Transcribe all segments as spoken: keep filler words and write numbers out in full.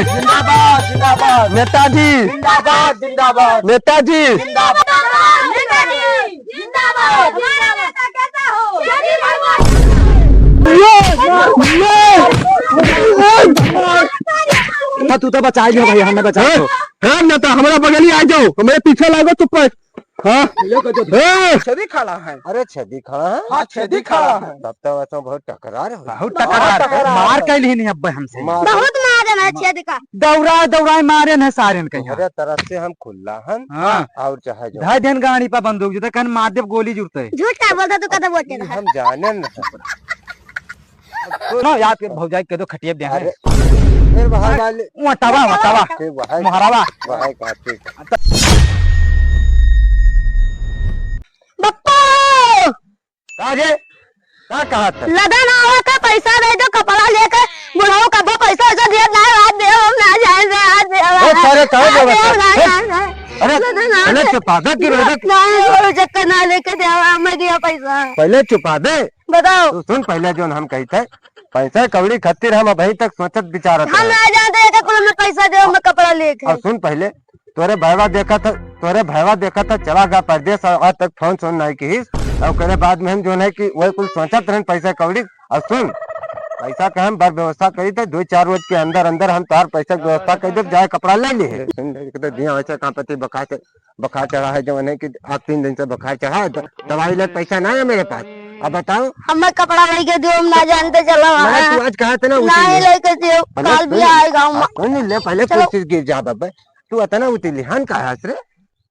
जिंदाबाद, जिंदाबाद। नेताजी। जिंदाबाद, जिंदाबाद। नेताजी। जिंदाबाद। नेताजी, जिंदाबाद। हमारा नेता कैसा हो? हाँ, तू तो बचाई लियो भाई, हमें बचाई लियो। हाँ, नेता, हमारा बगली आ जाओ, हमारे पीछे लागो, तू पर हाँ। हाँ। छेदी खड़ा है। अरे छेदी खड़ा है? हाँ, छेदी खड़ा है। तब तो वैसे बहुत टकरार हो। बहुत टकरार। टकरार। मार कैली नहीं अब हमसे। मार। बहुत मारे ना छेदी का। दौड़ा दौड़ा मारे न सारे न कहीं। तोहरे तरफ से हम खुल्ला हन। हाँ। और चाहे जो। ढाई दिन गाड़ी पर बंदूक जुटे, कहन मार देब गोली जुटते। झूठ का बोलता तू, कदम बोलते ना। हम जाने न। सुनो, याद कर भौजाई के दो खटिया दे। अरे, फिर वहाँ वाले। वहाँ तवा, वहाँ तवा। ठीक, वहाँ। मोहरावा। वहाँ का, ठीक। बप्पा! का रे? का कहत है? लदन आवा का पैसा दे दो, कपड़ा लेके। बुढ़ऊ कबो पैसा वैसा दिया ना, आज दे, हम ना जाए, आज दे, ए, सारे कहाँ आज दे, जावे? हम ना ए, जाए। अरे, लदन आवा पहले का। चुपा दे, गिरो दे। ना, वो चक्कर ना लेके दे, हमें दिया पैसा। पहले चुपा दे। बताओ। तू सुन पहले, जोन हम कहित है, पैसा कौड़ी खातिर हम अबहीं तक सोचत विचारत हम रहे। ना जानते हैं कि कुल में पैसा दे, हम कपड़ा लेके। और सुन पहले, तोरे भैवा देखत है, तोरे भैवा देखत है, चला गा परदेस और आज तक फोन सोन नहीं किहिस। और ओकरे बाद में हम जोन है कि वही कुल सोचत रहन पैसा कौड़ी। और सुन, पैसा के हम बर व्यवस्था करी थे, दो चार रोज के अंदर अंदर हम तोहार पैसा के व्यवस्था कर देब, जाए कपड़ा ले लिहे। सुन, एक तो दिया वैसे कहाँ पति बकाते बुखार चढ़ा है, जवन है कि आज तीन दिन से बुखार चढ़ा है, द-, दवाई ले पैसा ना है मेरे पास। अब बताओ। हमें कपड़ा लेके दियो, हम ना जानते चला वहाँ। मैंने तू आज कहा था ना, उसी नहीं लिए। लेके दियो, पहले काल तू भी आए गाँव में। आ, कोई नहीं, ले, पहले चलो। कोशिश गिर जा बब्बे। तू अतना उतिलिहान का है रे?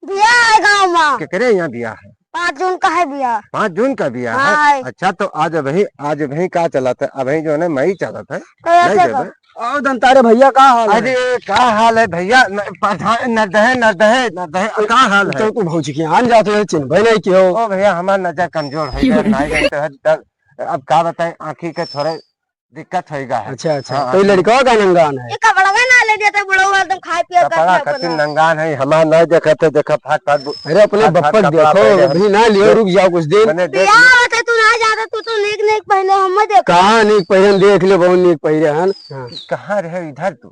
भैया आए गाँव में। केकरे यहाँ बियाह है? पाँच जून का है बियाह। पाँच जून का बियाह है? हाँ। अच्छा, तो आज अबहीं, आज अबहीं का चलत है? अबहीं जो है ना, मई चलत है। तो ऐसे नहीं कर। देबे? आओ दंतारे भैया, का हाल है? अरे, का हाल है भैया? न-, प्रधान, नरदहे, नरदहे, नरदहे, का हाल है? तो तू भौजी के आन जाते हो, चिन्हबे नहीं कियो। ओ भैया, हमार नजर कमजोर है, इधर नहीं रहते हैं, दर-, अब का बताएं, आँखी के थोड़े दिक्कत होइगा है। अच्छा, अच्छा। हाँ, तो ये हाँ। लड़का का नंगान है? ये कपड़ा ना ले देते, बुढ़ऊ एकदम खाए पिए कपड़ा खातिर नंगान है, हमार नहीं देखते, देखा फाट फाट बु-, अरे, अपने फाट फाट बप्पा के कपड़ा देखो, पहने हैं। अभी ना लियो, देख, रुक जाओ कुछ दिन। मैंने देख बियाह लिया। होते तू ना जाता, तू तो नीक नीक पहने, हम देख। कहाँ नीक पहने, देख ले, बहुत नीक पहने हन। हाँ। कहाँ रहे इधर तू?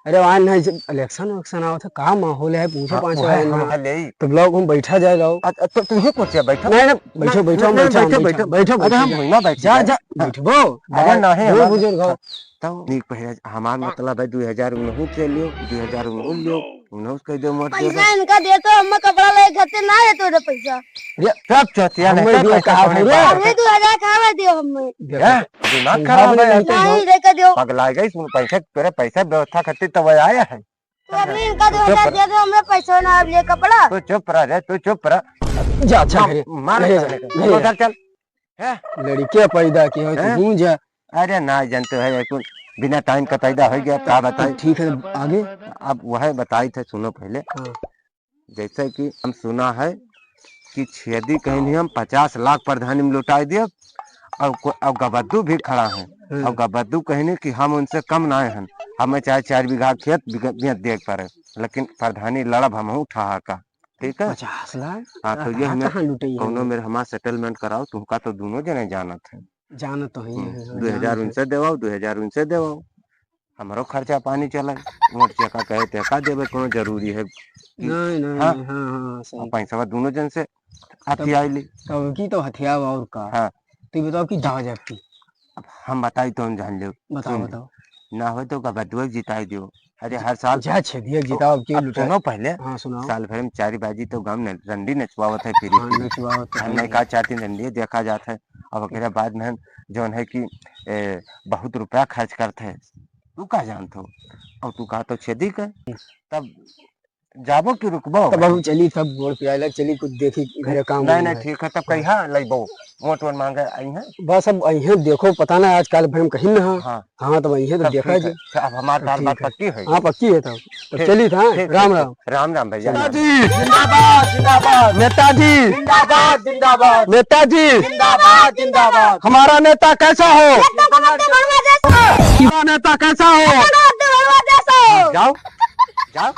अरे, वहाँ नहीं, जब इलेक्शन उलेक्शन आवत है, का माहौल है, पूछो हाँ, पाँच वह बार हम ना। ले। तो ब्लॉक में बैठा जाए, लाओ। अ-, अ-, तो तू ही कुर्सिया बैठो। नहीं, नहीं, बैठो, नहीं, बैठो, नहीं, बैठो, बैठो, बैठो, बैठो, बैठो, अरे, हम बैठो। वहीं ना बैठे जा, हैं। जा, हाँ। बैठबो। अरे, बाहर नहीं, बूढ़ हमारे बुजुर्ग हो। हाँ, तो नीक पहले हमार मतलब है, दो हजार उनहू के लियो, दो हजार उनहू लियो, उनहू कह दो, मत दे पैसा दो। इनका दे तो हम कपड़ा ले घर से ना है तो दे पैसा। अरे, सब चौथिया हमें नहीं, दियो, पैसा कहा कौन भैया? बात है? हमें दो हजार खावा दियो हमें। देखो, हैं? दिमाग समझा खराब है नहीं यार। नहीं, लेके दियो। पगला गई, सुन, पैसा, तोरे पैसा व्यवस्था खातिर तो वह आया है। तो अभी इनका दो हजार दे दो, हमरे पैसा ना, अब ले कपड़ा। तू चुप रह रे, तू चुप रह। जा, अच्छा, मार, घरे, मार घरे साले जा, को। घरे तू जा। उधर चल। हैं? लड़के पैदा किए हो, हैं? तू जा। अरे ना, जानते हो, एक बिना टाइम का पैदा हो गया, का बताई? ठीक है, आगे? अब वह बताई थे, सुनो पहले। हाँ। जैसे कि हम सुना है कि छेदी कहनी हम पचास लाख प्रधानी में लुटाई दियब, और को-, और गबद्दू भी खड़ा है, हम्म। और गबद्दू कहनी कि हम उनसे कम ना हन, हमें चाहे चार बीघा खेत बिग-, बेच दे पड़े, लेकिन प्रधानी लड़ब हमहू ठहा का, ठीक है? पचास लाख? हाँ, तो कहाँ, ये हमें कहाँ लुटई है कौनो वो? मेरे हमार settlement कराओ, तुमका तो दोनों जने जानत है। जानत तो ही हम्म, है, हाँ, दो हजार जानत है। उनसे देवाओ, दो हजार उनसे देवाओ। हमरो खर्चा पानी चले, वोट चेका कहे तेका देवे, कोनो जरूरी है कि नहीं, नहीं, हाँ? नहीं, हाँ, हाँ, सही। अब पैसवा दोनों जन से तब, हथियाई ली। तब की तो हथियाव और का? हाँ। तू बताओ कि दाव जब की। अब हम बताई तो हम जान लेव। बताओ, सुन। बताओ। ना हो तो का बदुआ जिताई दियो। अरे हर साल जा छेदिया जिताओ, अब की अब लुटा। सुनो पहले। हाँ, सुनाओ। साल भर में चार बाजी तो गाँव न-, रंडी नचवावत है free हाँ, free। नचवावत है। हम नहीं कहा चार तीन रंडी देखा जात है। अब ओकरे बाद में हम जौन है कि, ए, बहुत रुपया खर्च करत है। तू का जानत हो? और तू कहा तो छेदी के, तब जाबो कि रुकबो? तब हम चली, तब गोड़ पियाला चली, कुछ देखी घरे काम नहीं, वाम नहीं, है। ठीक है, तब कहिया लइबो? वोट वोट मांगे आई हैं? बस अब आई हैं, देखो, पता ना आजकल भाई हम कहीं ना हाँ। हाँ। हाँ, तब आई हैं, तो तब देखा ठीक है। जाए। अच्छा, अब हमार तब तार ठीक बात है। पक्की है? हाँ, पक्की है तब। तो ठीक, चली था, ठीक, राम ठीक, राम। राम राम भैया। नेताजी जिंदाबाद, जिंदाबाद। नेताजी जिंदाबाद, जिंदाबाद। नेताजी जिंदाबाद, जिंदाबाद। हमारा नेता कैसा हो? एकदम कमाल के बड़वा जैसा हो। हमारा नेता कैसा हो? एकदम कमाल के बड़वा जैसा हो। जाओ, जाओ।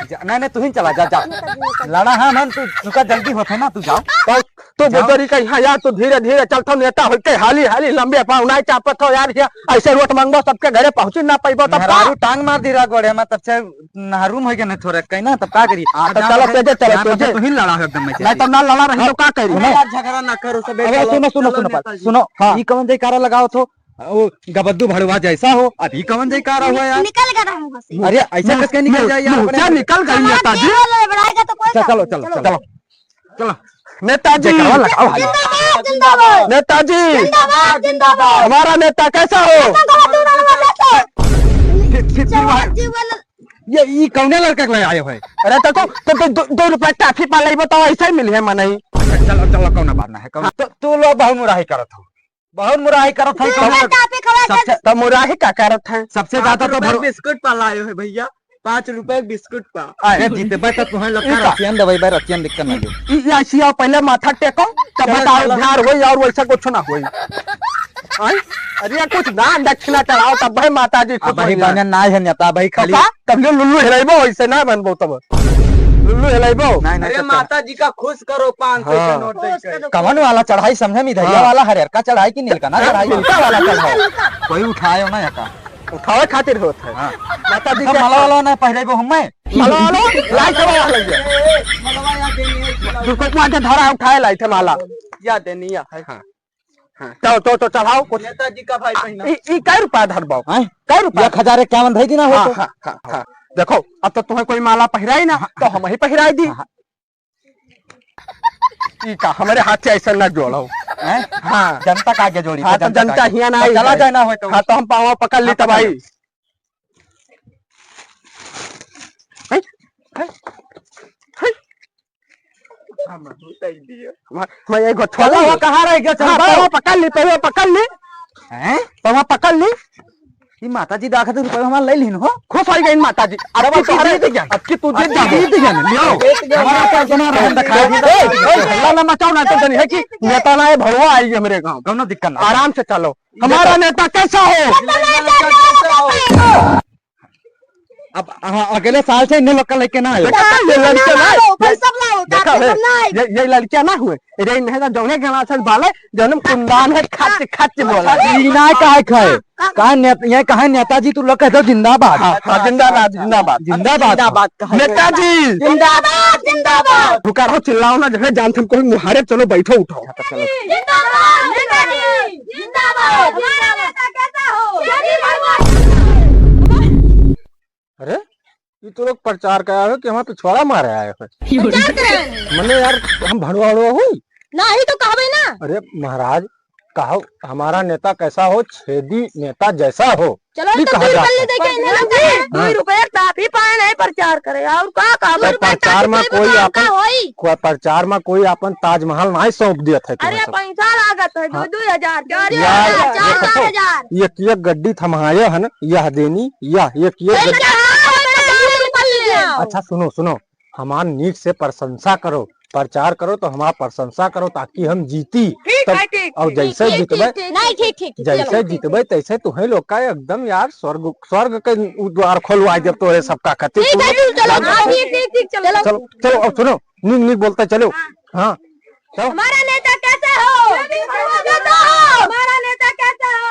जा, नहीं, नहीं, तू ही चला, जा, जा। लड़ा है मन, तू, तुका जल्दी होत है ना, तू जाओ। तो तू जाओ। बुजुर्ग कहीं, हाँ यार, तू धीरे धीरे चलत हो, नेता होइके हाली हाली लंबे पाँव नाहीं चापत हो यार, या ऐसे रोट मांगबो, सबके घरे पहुँची ना पइबो, तब का? मेहरारू टांग मार दी राग गोड़े में, तब से नहरुम होइ गए थोड़े कहीं ना, तब का करी? हाँ, अब तो जाओ चलो, फिर, तेजे चलो, ना तो तेजे। तू ही लड़ा हो एकदम में से। नहीं तो ना लड़ा रही तो का करी? सुनो। यार, झगड़ा ना करो, सब एक अरे, चलो, सुनो, सुनो, चलो सुनो, नेताजी। सुनो, हाँ। ई कौन जयकारा लगावत हो? ओ, गबद्दू भड़वा जैसा हो, अभी कौन जयकारा हुआ यार? निकल गया था मुंह से। अरे, ऐसा मुंह, कस के निकल मुंह, जाए यार, मुंह अपने क्या आप? निकल गई हमारा नेताजी? देह वाला लड़ाई का तो कोई चल, बात चलो, नहीं, चलो, चलो। चलो। चलो। नेताजी। जयकारा लगाओ, हाय। जिंदाबाद, जिंदाबाद। नेताजी। जिंदाबाद, जिंदाबाद। हमारा नेता कैसा हो? नेता का तू ना बजा तो। फिर, फिर, फिर वहाँ जी वाला। ये, ई कौने लड़का के ले आए हो? अरे तो, तो, तो दो, दो रुपया टाफी पा लेबो तो ऐसे ही मिली है मनई। अच्छा, चलो, चलो, कौनो बात ना है, कौनो। हाँ, तो तू लो बहु मुराही करत हो। बहुत मुराही करत है, तू कौनो ना लड़का। टाफी खवा सबसे के तो मुराही का करत है? सबसे ज्यादा तो भरो- बिस्कुट पा लायो है भैया, पाँच रुपए के बिस्कुट पा। अरे जीतबे तो तुम्हें लड़का ई का? रसियन देबै, भाई रसियन दिक्कत ना दे। ई, ई ऐसी आओ, पहले माथा टेको, तब चलो, बताओ, चलो। उद्धार होई और वैसा कुछ ना होई। आय? अरे कुछ दान दक्षिणा चढ़ाओ, तब भाई माता जी खुश अब भाई होई। बने ना है नेता भाई, तो खाली का? तब ले लुल्लू हेराइबो, वैसे ना बनबो तब। लुल्लू हेराइबो। नहीं, नहीं, अरे सत्य। माता जी का खुश करो, पाँच सौ के हाँ। नोट दे के। कवन वाला चढ़ाई समझे में, धैया हाँ। वाला, हरियर का चढ़ाई की नीलकना हाँ, चढ़ाई? नीलका वाला चढ़ाई। कोई उठायो ना यहाँ का। उठावे खातिर होत है। हाँ। माता जी तो के माला वाला ना पहले वो हमें। माला वाला, लाइट वाला लग गया। दुर्गो माँ के धरा उठाए लाइट है माला। या देनी या है। हाँ। हाँ। तो, तो, तो चढ़ाओ कुछ। नेताजी का भाई पहना। ई, ई कै रुपया धरबाओ? हैं? कै रुपया? एक हजार इक्यावन धई दी ना हो हाँ, तो। हाँ, हाँ, हाँ। देखो, अब तो तुम्हें कोई माला पहिराई ना, हाँ, तो हम ही पहिराई दी। हाँ। ई का, हमरे हाथ से ऐसा ना जोड़ो। हैं? हाँ। जनता का आगे जोड़ी, हाँ, तो जनता का जनता आगे। हियाँ ना तो आई चला है। जाए ना हो तो। हाँ, तो हम पाँव पकड़ ली हाँ, तब पकड़ आई। ली। हैं? हैं? हैं? मैं, मैं ये गोठवा चलो, ले वो कहाँ रह गया? हाँ, चलो। पाँव पकड़ ली, पाँव पकड़ ली। हैं? पाँव पकड़ ली। ई माता जी दाखत रुपया हमार ले लीन हो। खुश हो गई माता जी। अब तब की अब की तोहरे, जीत गया। अब की तू जीत अब जा। जीत गया ना, लियो। जीत गया। हमारा पैसा ना रहन दिखाई दे। ए, ए, हल्ला ना मचाओ, ना तो जनी है कि नेता ना है, भड़वा आई हमरे गाँव। कौनो दिक्कत ना। आराम से चलो। हमारा नेता कैसा हो? अब, हाँ, अगले साल से इन्हें लोग का लेके ना आयो। देखा, ये लड़के ना, लाओ, भाई सब लाओ, देखा, ताकि ए, सब ना आए। ये, ये लड़कियां ना हुए, ये नहीं तो जौने गाना से बाले, जौने कुंदान है, खच, खच बोला। ई ना काहे खाए? का नेत-, ये कहे नेताजी तू लोग कह दो जिंदाबाद। हाँ, हाँ, जिंदाबाद, जिंदाबाद। जिंदाबाद। जिंदाबाद कहे। नेताजी। जिंदाबाद, जिंदाबाद। पुकार हो, चिल्लाओ ना, जगह जानते हम कोई मुहारे, चलो बैठो, उठो। जिंदाबाद, नेताजी, जिंदाबाद। हमारा नेता कैसा हो? अरे, ये तो लोग प्रचार करावे कि हमारे पिछवाड़ा मारे आए हैं। प्रचार करावे? मने यार, हम भड़वा वड़वा हुई? नाही तो कहबे ना। अरे महाराज, कहो हमारा नेता कैसा हो, छेदी नेता जैसा हो। चलो, ये तो कहा दो रुपये जाता है। दे के इन्हें लोग हैं। हाँ। दो रुपये का टाफी पाए नहीं प्रचार करे, और का, का तो दो रुपये प्रचार टाफी में कोई का अपन, होई? कोई प्रचार में कोई अपन ताजमहल नहीं सौंप दिया था अरे, तुम्हें सब। पैसा लागत है, हाँ। दो, दो हजार, चार यार, हजार, चार, देखो, चार हजार। एक, एक गड्डी थमाए हन, यह देनी, यह एक, एक गड्डी। अच्छा, सुनो, सुनो, हमार नीक से प्रशंसा करो, प्रचार करो, तो हमार प्रशंसा करो, ताकि हम जीती। ठीक तब, है, ठीक, और ठीक, जैसे ठीक, जीतबे, ठीक, ठीक। नहीं, ठीक, ठीक, ठीक, जैसे चलो, ठीक, जीतबे, ठीक। तैसे तुम्हें लोग का एकदम यार स्वर्ग, स्वर्ग के द्वार खोलवा देब तोरे सबका खातिर। ठीक है, ठीक, चलो, हाँ, ठीक, ठीक, ठीक, चलो। चलो, चलो, अब सुनो, नीक, नीक बोलते चलो। हाँ। हाँ। चलो। हमारा नेता कैसा हो? हमारा नेता कैसा हो?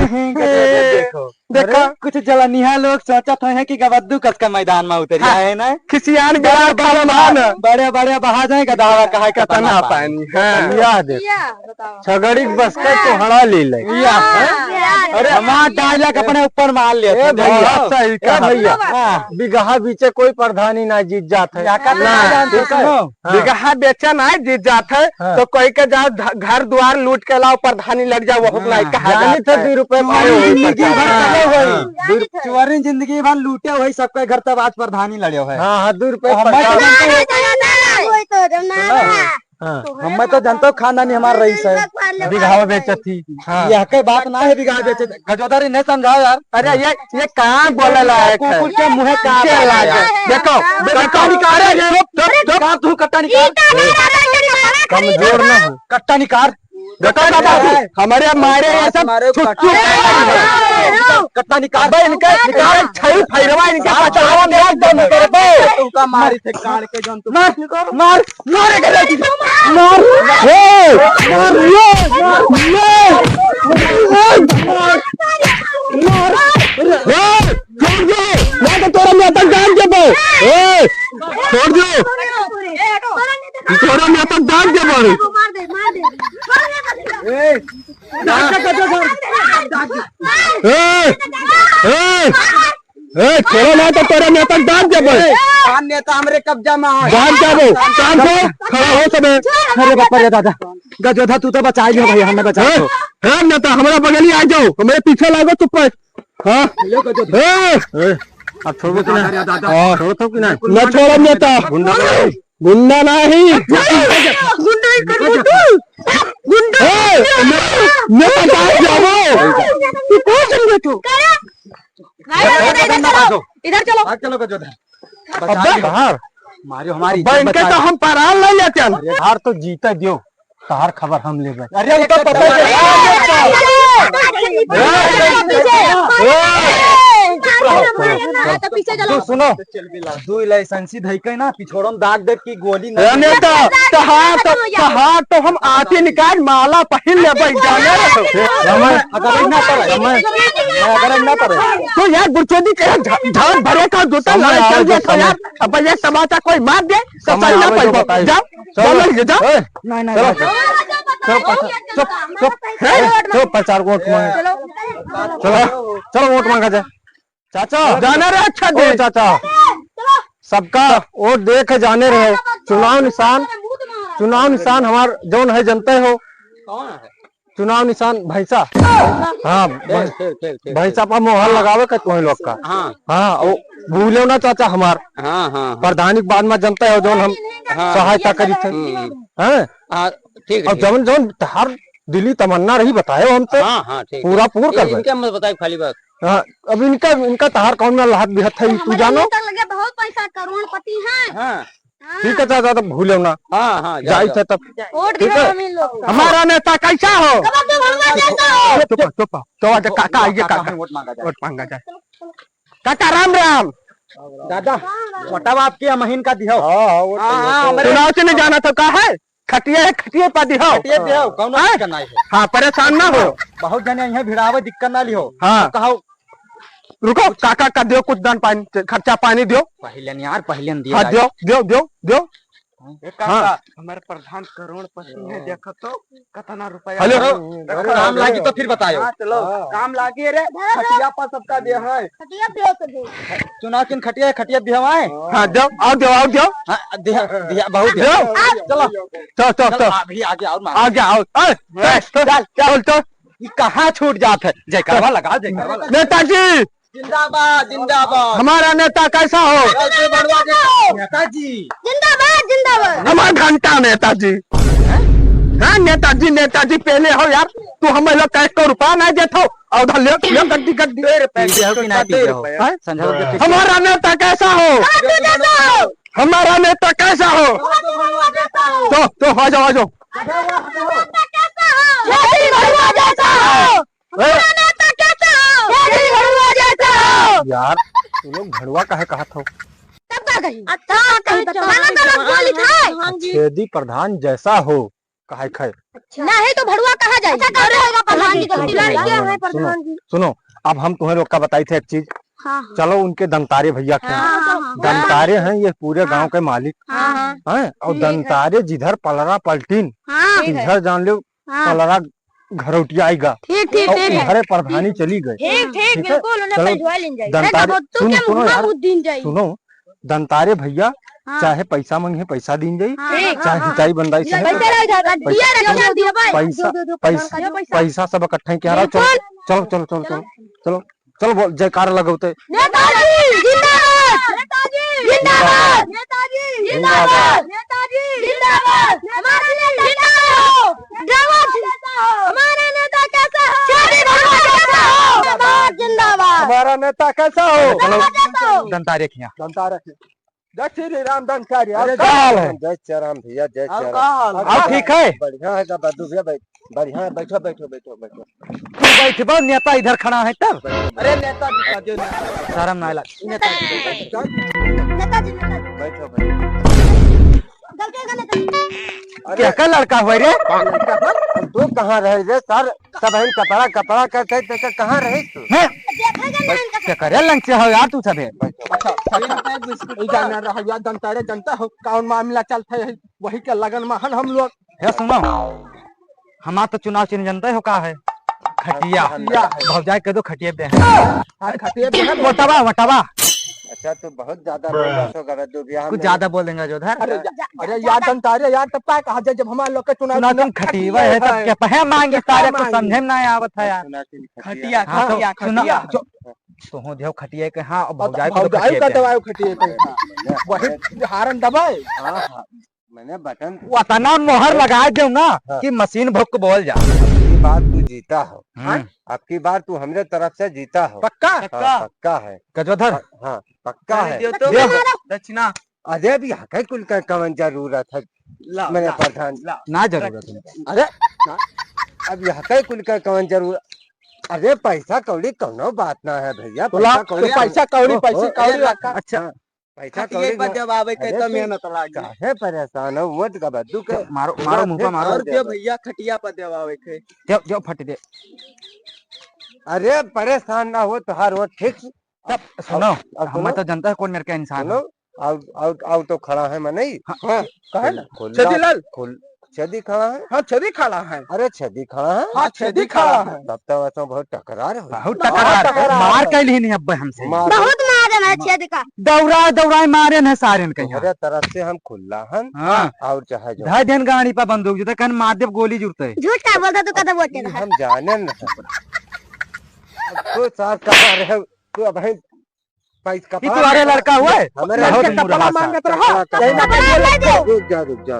देखो। देखा? अरे, कुछ जलनिया लोग सोचत हैं कि गबद्दू कस का मैदान में उतर हाँ। जाए ना। खिसियान बड़े, गया बड़े, खानदान। बड़े, बड़े बहा जाए गधावा कहा के कतना पानी। पानी, हाँ। या देखो। या, बताओ। छगड़ी के बस के हाँ। कोहड़ा ले ले। या, हाँ। हाँ। अरे, हमार dialogue अपने ऊपर मार लेते ए भैया, हैं। सही ए कहा। भैया, हाँ। बिगहा बीचे कोई प्रधानी ना जीत जात है। या का ना, ना जानते ठीक है। सुनो। हाँ। बिगहा बेचा ना जीत जात है, हाँ। तो कोई के जाओ ध-, घर द्वार लूट के लाओ, प्रधानी लड़ जाओ, वो हाँ। नहीं कहा जानी जाता थे है। दो रुपए चोरी पाए हो जिंदगी भर हाँ, करे होई। हाँ। दो रुपए चोरी जिंदगी भर लूटे होई, सबके घर तब आज प्रधानी लड़े होई। हाँ, हाँ, दो रुपए तो हम प्रधानी। तो जानते हो, जब ना सुनो। हाँ। तो हम मैं तो जानता हूँ, खानदानी हमार रईस है। बिगहा बेचत थी। हाँ। यह के बात ना है, बिगहा बेचत। गजोदरी नहीं समझाओ यार। अरे, ये, ये कहाँ बोले लायक है? कुकुर के मुँह काटे लायक है। देखो, देखो। कट्टा निकाल, अरे, चुप, चुप, चुप। निकाल, तू कट्टा निकाल। कमजोर ना हो। कट्टा निकाल। देखो, देखो, हमारे मारे ये सब तुम्हारे छुट्टी कट्टा निकाल। कट्टा निकाल। अबे इनके, निकाल। छई फैरवा इनके पचावन दे दे। तुमका मारी थे काट के जौन तू। मार, मार, मार के दे। मार। ए, मार, ए, मार, ए, मार, ए, छोड़ दे, ना तो तोरा नेता जान देबो। ए, छोड़ दे। तोरा नेता जान देबो। ए, ए, ए, ए, छोड़ो ना तो तोरा नेता डांट देबे। ए, हम नेता हमरे कब्जा में है। डांट देबो। शांत हो, खड़ा हो सबे। अरे बाप रे दादा, गजोधा तू तो बचा लियो भाई, हमें बचा ए, दो। ए, नेता हमरा बगली आ जाओ, हमरे पीछे लागो चुप पे। हाँ। ए, ए, अब छोड़बो कि ना? अरे दादा। हाँ। छोड़ो तो कि ना? ना छोड़ो नेता। गुंडा नहीं। गुंडा नहीं। गुंडा ही कर गुंडा। गुंडा। ए, मैं, मैं बता जाऊँ। तू कौन समझे तू? इधर चलो, इधर चलो। भाग चलो, गजोधर। अब्बा, बाहर। मारियो हमारी अब्बा, इज्जत इनके बचा तो ली। हम परान ले लेते हैं। अरे, हार तो जीते दियो, तहार खबर हम लेबे। अरे, उनका पता है। पीछे। ए, ए, ए, पीछे चलो। सुनो, दुई लाइसेंसी धई के ना, पिछोड़म दाग दे की गोली ना। ए, नेता, तहार तो, तहार तो हम आती निकाल माला पहिन लेबे, जाने रहो। समय, अगर ना पड़े, समय, अगर ना पड़े। तो यार, बुरचोदी के झा-, झांक भरे का जूता समय लड़ाई आवे चल तो गया था समय। यार। अब ये समाचार कोई मार दे, तो समय सही ना आवे तो पाइबो। बताई। जाओ, चलो। चलो, ये जाओ। ए, नहीं, नहीं, चलो। नहीं। चलो, चलो, चलो, चलो, प्रचार वोट मांगे। चलो, चलो, वोट मांगा जाए। चाचा, जाना रे, अच्छा ओ दे। चाचा, सबका वोट दे के जाने रहो। चुनाव निशान, चुनाव निशान हमार जौन है, जनते हो। कौन है? चुनाव निशान भैंसा। हाँ, ठीक, ठीक, ठीक, ठीक, भैंसा ठीक। पर मोहर हाँ। लगावे के तुम लोग का। हाँ। हाँ, ओ भूले ना चाचा हमार। हाँ, हाँ, हाँ। प्रधानी के बाद में जनते हो जौन हम हाँ। सहायता करी थे। हम्म, हम्म। हैं? हाँ, ठीक है, और ठीक। जौन, जौन तहार दिली तमन्ना रही बताए हमसे। हाँ, हाँ, ठीक है। पूरा पूर कर दे। इनके मत बताए खाली बात। हाँ, अब इनका, इनका तहार कौन में लाहत बिहत है, तू हमारे जानो? नेता लगे बहुत पैसा, करोड़पति हैं। हाँ। हाँ। ठीक है, चाचा, तब भूले ना। हाँ, हाँ, जाओ, जाई जाओ। थे तब। वोट ठीक दिलाओ है? हम इन लोग को। हमारा नेता कैसा हो? कब आप भड़वा जैसा हो? चुप, चुप, चुप, आगे, काका, आइए, काका काका। वोट मांगा जाए। वोट मांगा जाए। काका, राम राम। दादा, वोटवा आपके अमहिन का दिहो। हाँ, हाँ, वोट हाँ, दिहो। हाँ, हमारे चुनाव चिन्ह जाना तो का है? खटिया है, खटिया पा दिहो। खटिया दिहो, कौनो हाँ? दिक्कत नहीं है। हाँ, परेशान ना हो। बहुत जने यहाँ भिड़ावे, दिक्कत ना लिहो। हाँ। तो कहो, रुको, काका का दियो कुछ दान पानी, खर्चा पानी दियो। पहले नहीं यार, पहले नहीं दिया हाँ, भाई। दियो, दियो, दियो, दियो। ए काका, हाँ। हमारे प्रधान करोड़पति हैं, देखो तो कितना रुपया हेलो। है। रखो, रखो, काम लागी तो फिर बतायो। हाँ, चलो, हाँ। काम लागी रे, खटिया पर सबका दे है। खटिया पे होते हैं। चुनाव चिन्ह खटिया है, खटिया दिहवाए। हाँ, दियो, आओ दियो, आओ दियो। हाँ, दिया, दिया, बहुत दिया। दियो। चलो। चलो, चलो, चलो, चलो। अभी आगे और मांगो। आगे आओ। ए, ए, चल, चल, चल। ये कहाँ छूट जात है? जयकारवा लगा, जयकारवा लगा। नेताजी। जिंदाबाद, जिंदाबाद। हमारा नेता कैसा हो? कैसे बढ़िया नेता? नेताजी। जिंदाबाद, जिंदाबाद। हमार घंटा नेताजी। हैं? हाँ, नेताजी, नेताजी पहले हो यार। तू हम लोग का एक रुपया नहीं देत हो। और उधर ले, ले गड्डी, गड्डी। दे रुपया दे हो कि ना दे रुपया। हैं? संझा के पीछे। हमारा नेता कैसा हो? हमारा नेता कैसा हो? तो, तो, आ जाओ, आ जाओ। हमारा नेता कैसा हो? ए? हमारा नेता कैसा हो? यार, तू लोग भड़ुआ काहे कहत हो? तब का कही? अच्छा, कही तो। माना तो रसगुल्ला लिखाए। छेदी प्रधान जैसा हो, कहाई खाए। अच्छा। नहीं तो भड़ुआ कहा जाए। अच्छा, कह रहे होगा प्रधान जी, कहा जाए। लड़के हैं सुनो, प्रधान जी। सुनो, अब हम तुम्हें लोग का बताई थे एक चीज। हाँ, हाँ। चलो उनके दंतारे भैया के हाँ, हाँ, हाँ। दंतारे हैं ये पूरे हाँ। गांव के मालिक। हाँ, हाँ। हैं? और ठीक है। दंतारे जिधर पलरा पलटीन, हाँ। ठीक है। इधर जान लो हाँ। पलरा घरौटिया आइगा। ठीक, ठीक, और ठीक है। उधरे प्रधानी चली गई। ठीक, ठीक, ठीक है? बिल्कुल, उन्हें चलो, पलटवा लेन जाए। दंतारे, अरे बाबा, तू सुन, क्या सुनो मुँह यार, मुँह दिन जाए? सुनो, दंतारे भैया हाँ। चाहे पैसा मांगे, पैसा दीन जाई, हाँ, ठीक। चाहे हाँ, हाँ। हिताई बंदाई से पैसा रख जा, पैसा, दिया रख जा, दिया भाई। पैसा, दो, दो, दो, पैसा, दिया पैसा। पैसा सब इकट्ठा ही कह रहा। चलो, बिल्कुल। चलो, चलो, चलो, चलो, चलो। चलो। चलो बोल, जयकारा लगौते। नेताजी जिंदाबाद! नेताजी जिंदाबाद! नेताजी जिंदाबाद! नेताजी जिंदाबाद! हमारा नेता कैसा हो? ड्राइवर कैसा हो? हमारा नेता कैसा हो? शादी भगवान कैसा हो? जिंदाबाद, जिंदाबाद! हमारा नेता कैसा हो? चलो, दंतारे खिया। दंतारे खिया। जय श्री राम दंतारे। अरे, का हाल है? जय श्री राम भैया, जय श्री राम। का हाल है? और ठीक है? बढ़िया है, का बद्दू भैया भाई। बढ़िया, बैठो, बैठो, बैठो, बैठो। तू बैठबो, नेता इधर खड़ा है तब। अरे नेता जी का जो नेता। शर्म ना लग। नेता जी, नेता जी। नेता जी, नेता जी। बैठो, बैठो। गलती हो गया नेता जी। अरे, क्या का लड़का हुआ रे? लड़का हुआ? अब तू कहाँ रहे रे सर? सब हम कपड़ा, कपड़ा करते, ते कहाँ रहे तू? हैं? देखा गया ना इनका क्या करे लंग से हो यार तू सबे? बैठो, बैठो। अच्छा, अच्छा। ई जाना रहा यार, जनता रे, जनता हो, कौन मामला चलता है, वही के लगन में हन हम लोग। हे सुनो, हमार तो चुनाव चिन्ह जनते हो का है? खटिया। खटिया है। भौजाई कह दो खटिया पे है। हाँ, खटिया पे है। वोटवा, वोटवा। अच्छा, तू बहुत ज्यादा बोल रहा हो, गलत दो बियाह कुछ में। ज्यादा बोल देंगे जो उधर। अरे या-, अरे यार, जनता, अरे यार, तब का कहा जाए जब हमारे लोग के चुनाव चुनाव चिन्ह चिन्ह खटिया है, तब खटिया है। क्या पहे मांगी तब का सारे को मांगी? समझे में ना आवत है यार। चुनाव चिन्ह खटिया। खटिया, हाँ, खटिया, सुनो, खटिया। जो, तो हो दियो खटिया के, हाँ, अब और भौजाई को तो भौजाई खटिया का पे। दबाओ खटिया पे। हाँ। वही हारन दबाए। हाँ, हाँ। मैंने बटन वो अतना मोहर लगाए देउ ना हाँ। कि मशीन भुक बोल जा। अबकी बार तू जीता हो। हम्म। अबकी बार तू हमरे तरफ से जीता हो। पक्का? हाँ, पक्का। पक्का है। गजोधर। हाँ, पक्का है। दियो तो। दियो। दक्षिणा। अरे अब यहाँ के कुल का कवन जरूरत है? ला, मैंने ला, प्रधान। ला। ना जरूरत है। अरे, ना। अब यहाँ के कुल का कवन जरूरत? अरे पैसा कौड़ी कौनो बात ना है भैया, तो ला, पैसा कौड़ी तो पैसा कौड़ी, ओहो, पैसा कौड़ी अरे रखा। अच्छा। हाँ। पैसा खटिया कौड़ी पर ना, जब आवे के अरे तो तो मेहनत लागी। काहे परेशान हो? मत गबद्दू के तो मारो, मारो मुंह पे मारो। और जो भैया खटिया पर जब आवे के। जो, जो फट दे। अरे परेशान ना हो, तोहार वो ठीक। तब सुनो, अब, अब हमें सुनो। तो जनता है कौन मेरे का इंसान सुनो, है। और, और, और तो खड़ा है मनई। हाँ। हाँ, कहे ना। खुल-, छेदी लाल। खुल-, छेदी खड़ा है? हाँ, छेदी खड़ा है। अरे, छेदी खड़ा है? हाँ, छेदी खड़ा है। तब तो वैसे बहुत टकरार हो। बहुत बहुत टकरार। टकरार। मार कैली नहीं अब्बे हमसे। मार। बहुत मारे ना छेदी का। दौड़ा, दौड़ा मारे न सारे न कहीं। तोहरे तरफ से हम खुल्ला हन। हाँ। और चाहे जो। धर देन गाड़ी पर बंदूक, जो तो कहन मार देब गोली जुरते। झूठ का बोलता तू, कदम बोलते रहा। हम जाने न। अब तो साथ कहा रहे, तू अब है पैस-, ई कपड़ा तुम्हारे लड़का हुआ है? हमरे बहुत लड़का मूड कपड़ा हंसा। मांगत रहा। कपड़ा, कपड़ा। कपड़ा लाई दे। रुक जा, रुक जा।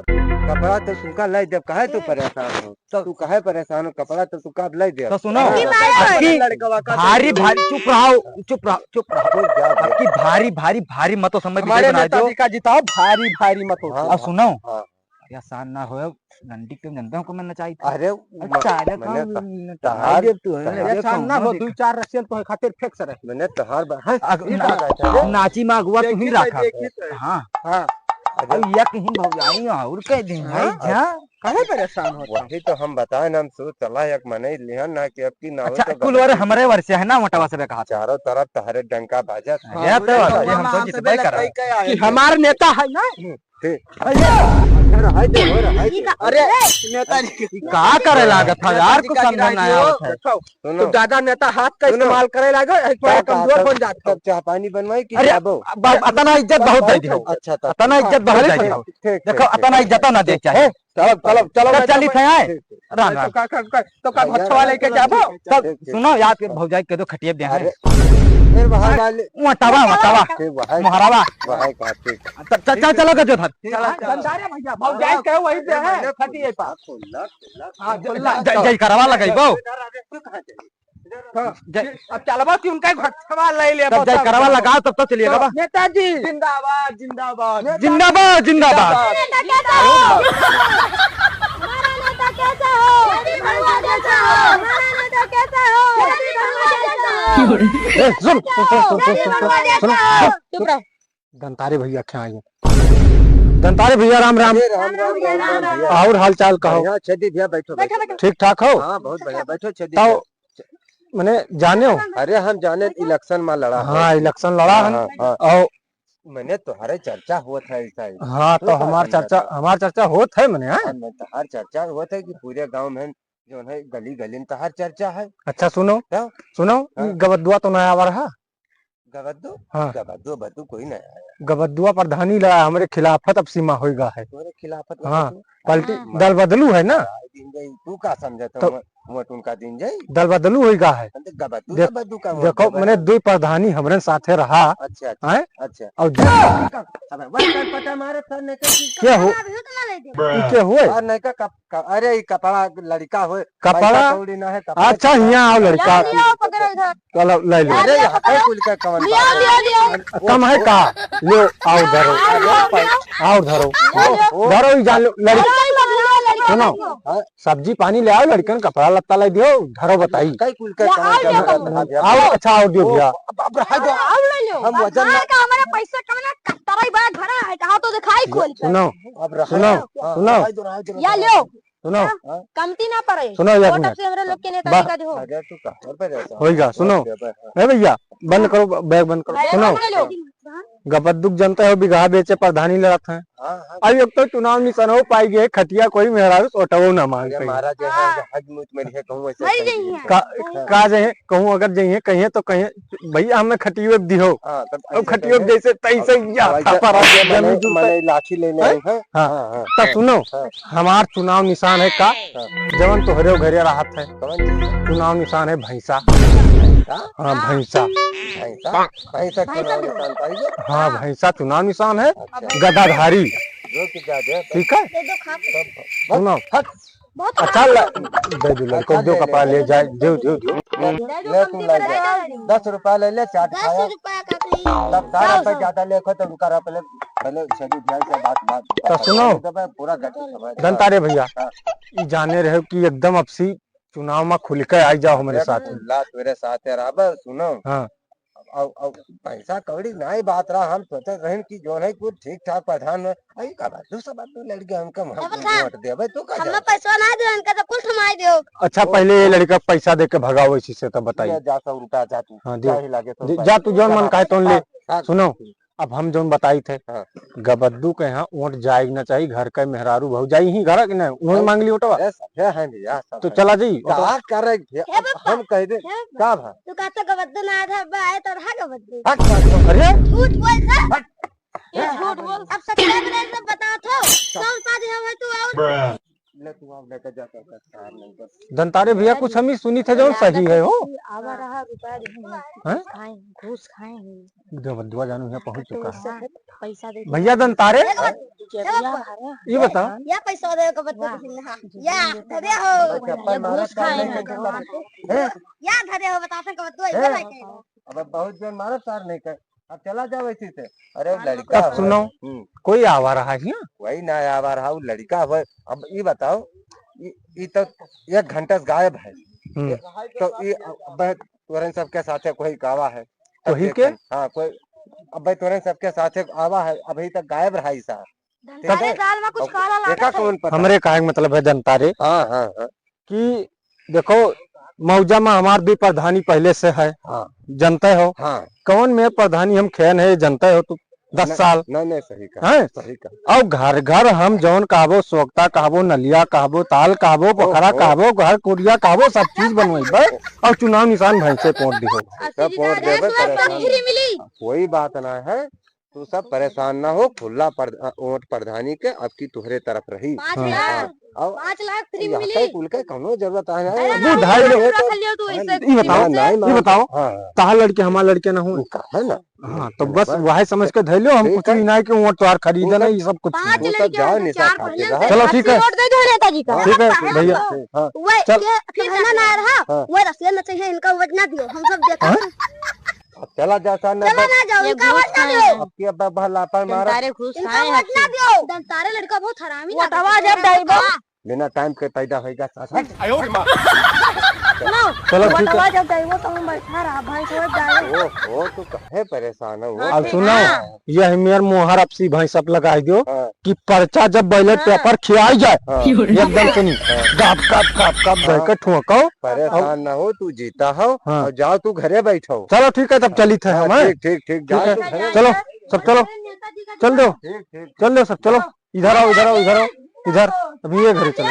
कपड़ा तो तुमका लाई देब, काहे तू परेशान हो? तो तू काहे परेशान हो? कपड़ा तो तुमका अब लाई देब। तो सुनो, हाँ। की मारे? अबकी लड़कवा का भारी, तो भारी, चुप रहो, चुप रहो, चुप रहो। रुक जा, रुक जा। अबकी भारी, भारी, भारी मतो समय हमारे विजय बना दो। नेताजी का जिताओ, भारी, भारी मतो से। हाँ, अब सुनो, हाँ। परेशान ना हो, डंडी के जनता को मैं नचाई थी। अरे, अरे, म-, चाचा, मने कौन त-, नचाई तहार, दे तू है? तहार परेशान ना हो, देखा। दो चार रसियन तो खातिर फेंक से रहे। मने तहार बा-, हाँ, अग-, ई ना-, बात है रे। नाची में अगुआ तू ही देखी तो, रखा। देखी तो। हाँ। हाँ। अरे। अब यक ही भौजाई और कह दे, हाँ। भाई, जा। काहे परेशान होता? वही तो हम बताए ना, हम सोच चला एक मनई लिहन ना कि अब की ना हो अच्छा, तो कुल गलत वर हो। हमरे वर से है ना, मोटवा से कहा। चारों तरफ तहरे डंका बाजत। हाँ, ये तो पूरे बात है, गौवा हम में तो हम जिस सभी भाई करा। लड़काई के आए कि हैं। हमार नेता है ना? हम्म। ठीक। भैया, अच्छा, रहाई दे, हो, रहाई दे। अरे, नेताजी। का करे लागत है यार, नेताजी कुछ का समझ गिराई ना दियो। आवत है। देखो, सुनो। तू ज्यादा नेता हाथ का सुनो। इस्तेमाल करे लागो, एक बार का कमजोर कहा बन जाता। तब चाह पानी बनवाई कि अरे, जाबो? अब, अब अतना इज्जत बहुत दे दियो। अच्छा, तब अतना इज्जत बहुत दे दियो। ठीक, ठीक, देखो, ठीक, अतना ठीक। इज्जत ना दे चाहे। चलो, चलो, चलो, चल, मैं चली तो थे आए। ठीक, ठीक। राम, तो राम। का, का, का, तो का भैया, भक्षवा लेके चलो, जाबो? ठीक, ठीक, तब ठीक, ठीक। सुनो, याद के भौजाई के दो खटिया दे हैं। अरे, फिर वहाँ वाले वहाँ तवा, वहाँ तवा। ठीक, वहाँ मोहरावा। वहाँ का, ठीक। चल, चल, चल, चलो, गजो धर। चला, हाँ, चला। गंदारे भैया, भौजाई के वही पे है, अरे, खटिए पर। खुल्ला, खुल्ला। हाँ, खुल्ला। जय, जय करवा लगाई, बो। तू कहाँ चली? हाँ, जय। अब चलबा कि उनका भक्षवा ले ले, तब जय करवा लगाओ, तब तो चलिएगा बा। नेताजी। जिंदाबाद, जिंदाबाद। जिंदाबाद, जिंदाबाद। नेता कैसा हो? हमारा नेता कैसा हो? हमारा नेता कैसा हो? हमारा नेता कैसा हो? ए, सुन, सुन, सुन। चुप रहो। दंतारे भैया क्या आए हैं? दंतारे भैया, राम राम। अरे राम राम, राम राम भैया। और हाल चाल कहो? बढ़िया, छेदी भैया, बैठो, बैठो, बैठो। ठीक ठाक हो? हाँ, बहुत बढ़िया, बैठो छेदी तो भैया। मने जाने हो? अरे हम जाने election में लड़ा है। हाँ, election लड़ा हाँ, है। हाँ, हाँ। और मने तुम्हारे चर्चा होत है ऐसा ही। हाँ, तो हमार चर्चा, हमार चर्चा होत है मने, हाँ? हाँ, मैं तुम्हार चर्चा होत है कि पूरे गांव में जो है गली गली में तुम्हार चर्चा है। अच्छा सुनो, क्या? सुनो, हाँ। गबद्दुआ तो नया वाला है। गबद्दू? हाँ। गबद्दू बद्दू कोई नहीं आया। गबद्दुआ प्रधानी लड़ा, हमरे खिलाफत अब सीमा होइगा है। तोरे खिलाफत हाँ, बद्दू? पार्टी हाँ। दल बदलू है ना? हाँ, दिन गई, तू का समझत तो हो? वोट उनका दिन जाई? दल बदलू होइगा है। तो गबद्दू देख-, तो बद्दू का वोट देखो, देबे मने ना। दुई प्रधानी हमरे साथे रहा। अच्छा, अच्छा, हैं? अच्छा। और अबे वही कर पटा मारत था, नहीं कर के हो? अभी तो ना ले दे। ई के हुए? और नहीं का कप-, क-, अरे, ई कपड़ा लड़का होए, कपड़ा? पैसा कौड़ी ना है, कपड़ा अच्छा, हियाँ आओ लड़का। ले आओ, पकड़ो इधर। चलो, ले लो। अरे, यहाँ पे कुल का कवन लियो, बात है? लियो, लियो। कम है का? लो, आओ धरो। आओ, आओ, आओ। आओ धरो। लियो, लियो। धरो, ई जान लो, लड़का। सुनो, हाँ? सब्जी पानी ले आओ, लड़कन कपड़ा लत्ता ले दियो, धरो बताई। कई कुल के ले काम आओ, चल ले रहा आओ। था, हाँ, आओ, अच्छा, आओ दियो ओ, भैया। अब, अब रहा दो। आओ, ले लो। हम वजन ना का हमारा पैसा कम ना, कतरा ही बड़ा घड़ा है, कहाँ तो दिखाई ये खोल के। सुनो, अब रहा सुनो, दो। हाँ, सुनो। रहा दो, रहा दो, या रहा लो। दो। सुनो। हाँ? कमती ना पड़े। सुनो, एक कोटा मिनट। से हमरे लोग के नेता बा- जी का जो हो। अरे तू कहाँ पर रहता है? होइगा, सुनो। ओके, बा- हाँ। ए भैया, बंद करो, बैग बंद करो। बैग सुनो। बंद कर लो। गबद्दू क जनता हो, बिगहा बेचे प्रधानी लड़त हैं। हाँ, हाँ। अब एक तो चुनाव निशान हो पाई गए, खटिया कोई मेहरारू सोटवो ना मांग अरे पाई। महाराज, जैसे हाँ। हज मुत में लिखे कहूँ वैसे हज कहीं नहीं है। का, हाँ। का जइहे, कहूँ अगर जइहे, कहिए तो कहिए, "भैया, हमें खटियो एक दिहो।" हाँ, तब अब ऐसे खटियो कहिए। जैसे तैसे अब या अब ऐसे, खपरा ऐसे जमीन मने, जुलता। मने लाठी लेने हैं? आए हैं। हाँ। हाँ, हाँ, तो हाँ। सुनो, हाँ। हमार चुनाव निशान है का? हाँ। जवन तोहरे घरे रहत है। कौन चीज? चुनाव निशान है भैंसा। भैंसा? हाँ, भैंसा। भैंसा? भैंसा भैंसा चुनाव भी निशान पाई है? हाँ, हाँ। भैंसा चुनाव निशान है। अच्छा। गदाधारी। जो कि जा दे, ठीक है? दे दो खा। तब, सुनो। हट। बहुत अच्छा, खराब ले, है। दे दो लड़को, अच्छा, जो ले, कपड़ा ले, ले ले। जाए, दे, दे, दे। ले, ले, ले, तू ले जा। दस रुपया ले ले, चाट दस खाया। रुपया का कहीं तब सारा सौ, पे सौ। ज्यादा लेखो तो उनका रहा पहले, पहले सभी ध्यान से बात, बात तो सुनो। जब पूरा गट समझ। धनतारे भैया, हाँ। ई जाने रहे कि एकदम आपसी चुनाव में खुल के आई जाओ हमारे अरे साथ। ला तेरे साथ है राबर, सुनो। हाँ। अब, अब, अब पैसा कौड़ी नाई बात रहा, हम सोचत रहन कि जौन है कुछ ठीक ठाक प्रधान में, आई का बात, दो सब आदमी लड़ गए हमका, हम क्या पता? वोट देबे, तू का हमें जाने? पैसा ना दे, इनका तो कुल थमाई दो। अच्छा, ओ, पहले ये ओ। लड़का पैसा दे के भगाओ इसी से, तब बताइए। ले जा सौ रुपया, जा तू, हाँ, दे। जा ही लागे सौ दे, रुपया। जा तू जौन मन हाँ, कहे तौन ले। हाँ, हाँ। सुनो, अब हम जौन बताई थे, हाँ। गबद्दू के यहाँ वोट जाए के ना चाहिए, घर के मेहरारू भौजाई ही घर के ना, उन्होंने हाँ। मांग ली वोटवा। अरे, सब है, है भैया, सब तो है। चला जाई, का वोटवा। करे भैया? हे बाबा, हम कह दे, हे बाबा। का भा? तू कहता गबद्दू ना था, बा, आए तो रहा गबद्दू। हट, हट, हट। अरे? झूठ बोल था। हट। ये झूठ बोल। अब सच्चाई में से बता तो, सौ रुपया दिया हुआ तू और ले तू आओ, लेके जा, कर, कर, कार नहीं कर। धनतारे भैया, कुछ हम ही सुनी थे, जौन सही है हो। आवा रहा, रुपया दे, हैं? खाए, घूस खाए। गबद्दुआ जानू यहाँ पहुँच चुका है। हाँ, पैसा दे दे। भैया धनतारे, ये बताओ। या पैसा दे, गबद्दू वाह। किसी ने, हाँ। या, धरे हो। अच्छा, अपन मारा घूस खाए सामने हैं। के हैं? या, धरे हो, बताओ, गबद्दू, हैं? इधर आके। अब बहुत जोर मारा, सार नहीं कर। अब चला जाओ इसी से। अरे, वो हाँ, लड़का अब है। सुनो, हम्म। कोई आवा रहा है यहाँ? कोई ना आवा रहा, वो लड़का है। अब ई बताओ, ई, ई तो एक घंटा से गायब है। हम्म। तो ई अब तोरन सबके साथे कोई कावा है। तब कोई के? देखन। हाँ, कोई, अब तोरन सबके साथे आवा है, अभी तक गायब रहा ई साहब। धनतारे ठीक है? दाल में कुछ अब काला एका लागत है। कौन पता? हमरे कहे के मतलब है धनतारे हाँ, हाँ, हाँ। कि देखो, मौजा में हमार भी प्रधानी पहले से है, हाँ। जनते हो। हाँ। कौन में प्रधानी हम खेन है, जनते हो तू, दस न-, साल। नहीं, नहीं, सही कहा, हैं? सही कहा। और घर घर हम जौन कहबो, सोगता कहबो, नलिया कहबो, ताल कहबो, ओ, पोखरा ओ। कहबो, घर कुरिया कहबो, सब चीज बनवाइबे। और चुनाव निशान भैंसे वोट दिहो। सब वोट देबे, परेशान। फ्री मिली। कोई बात ना है, तू सब परेशान ना हो, खुला प्रध-, अ, वोट प्रधानी के अब की तुहरे तरफ रही। पाँच हाँ। लाख, हाँ, अब पाँच लाख फ्री में यहाँ मिली। कई कुल के कौनो जरूरत है, अरे अबू ना, धार लो। रख लियो तू ऐसे। ई बताओ, ना, ना, ई ना, बताओ, हाँ, हाँ। तहार लड़के हमार लड़के ना हो। वो का है ना? हाँ, तो बस बस। वही समझ के धर लो, हम ठीक कुछ है। भी ना कि वोट तोहार खरीदे तू ना, सब, ये सब कुछ पाँच नहीं। तू सब लड़के जाओ, हैं, नेता चार खाते पहले रहो। से चलो, ठीक है। वोट दे दो नेताजी का। ठीक है, भैया। हाँ। वही चल। के, के भैया ना रहा, हाँ। वही रसिया ना चाहिए, इनका वोट ना दियो, हम सब देखा हाँ? था। अब चला जा सा ना चला बस। ना जाओ, ये इनका घूस वोट ना खाए दियो। हैं। अब की अब बहला पर मारा। दंतारे घूस इनका खाए वोट ना हंसी। दियो। दंतारे लड़का बहुत हरामी वोटवा लागत है। जब डाइबो। बिना टाइम के पैदा होएगा सासर। आयो रे माँ। सुनो, चलो, ठीक है। वोटवा जब डाइबो तो हम बैठा रहा, भाई समझ जाए। ओ, ओ, तू काहे परेशान हो? हाँ, अब ठीक सुनो, है। यह मेर मोहर अपसी भाई सब लगाई दियो हाँ। कि पर्चा जब बैलेट हाँ। पेपर खियाई जाए, हाँ। एकदम सुनी, हाँ। गप, गप, गप, गप हाँ। धर के ठोको। परेशान और ना हो, तू जीता हो हाँ। और जाओ तू घरे बैठो। चलो ठीक है, तब चलित है हाँ, हम, हैं? ठीक, ठीक, ठीक, ठीक जाओ है। तू घरे। चलो, सब चलो, चल दो, ठीक, ठीक, चल दो सब, चलो, इधर आओ, इधर आओ, इधर आओ, इधर, अभी ये घरे चलो।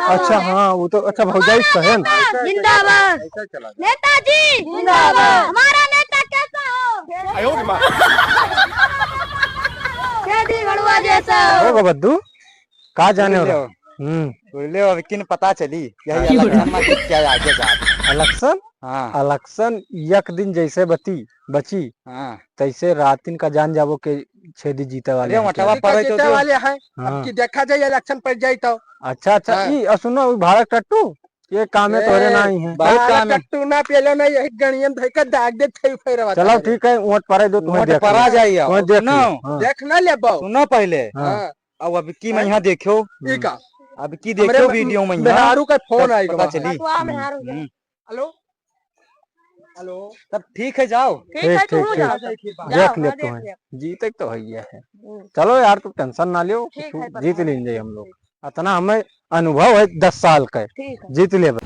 अच्छा, हाँ, वो तो, अच्छा, भौजाई सहन। जिंदाबाद। ऐसा चला जाए। नेताजी जिंदाबाद। हमारा नेता कैसा हो? आयो रे माँ। कैदी गड़ुआ जैसा हो। हो गो बद्दू, का जाने सुन वाला? लो। हम्म। सुन लो, अब किन पता चली, यही हाँ। इलेक्शन में किस क्या आगे जा। इलेक्शन? हाँ। इलेक्शन एक दिन जैसे बती, बची, हाँ। तैसे रातिन का जान जाबो के छेदी जीते वाले अरे, हैं। वोटवा ठीक है, पड़े तो जीते दो। वाले हैं। हाँ। अब की देखा जाए, इलेक्शन पड़ जाए तो। अच्छा, अच्छा, हाँ। ई, आ, सुनो, ई भारत टट्टू, ये काम है ए, तोहरे ना ही है। बहुत भारत काम है। टट्टू ना पेलो ना, यही गणियन धई के दाग दे, थई फेरवा चलो, तारे। ठीक है, वोट पड़े दो, तुम्हें वोट देख पड़ा लो। जाइए। तुम्हें देख सुनो। लो, हाँ। देख ना लेबो। सुनो पहले। हाँ। हाँ। अब, अब की मैं हाँ? यहाँ देखो। ई का? अब की हमरे देखियो में-, वीडियो में यहाँ मेहरारू का फोन तब आइगा पता बा। चली। रखवा हम्म, मेहरारू के। हम्म। Hello, hello. तब ठीक है, जाओ। ठीक ठीक, है, तू ठीक, हो ठीक। जाओ। जाओ, जाओ, देख ले जाओ, तू देख है। ले। जीते तो है ये है। हम्म। चलो यार, तू टेंशन ना लियो, ठीक तू है, जीत बताओ। लेंगे हम लोग। ठीक। इतना हमें अनुभव है दस साल का। ठीक है। जीत ले बस।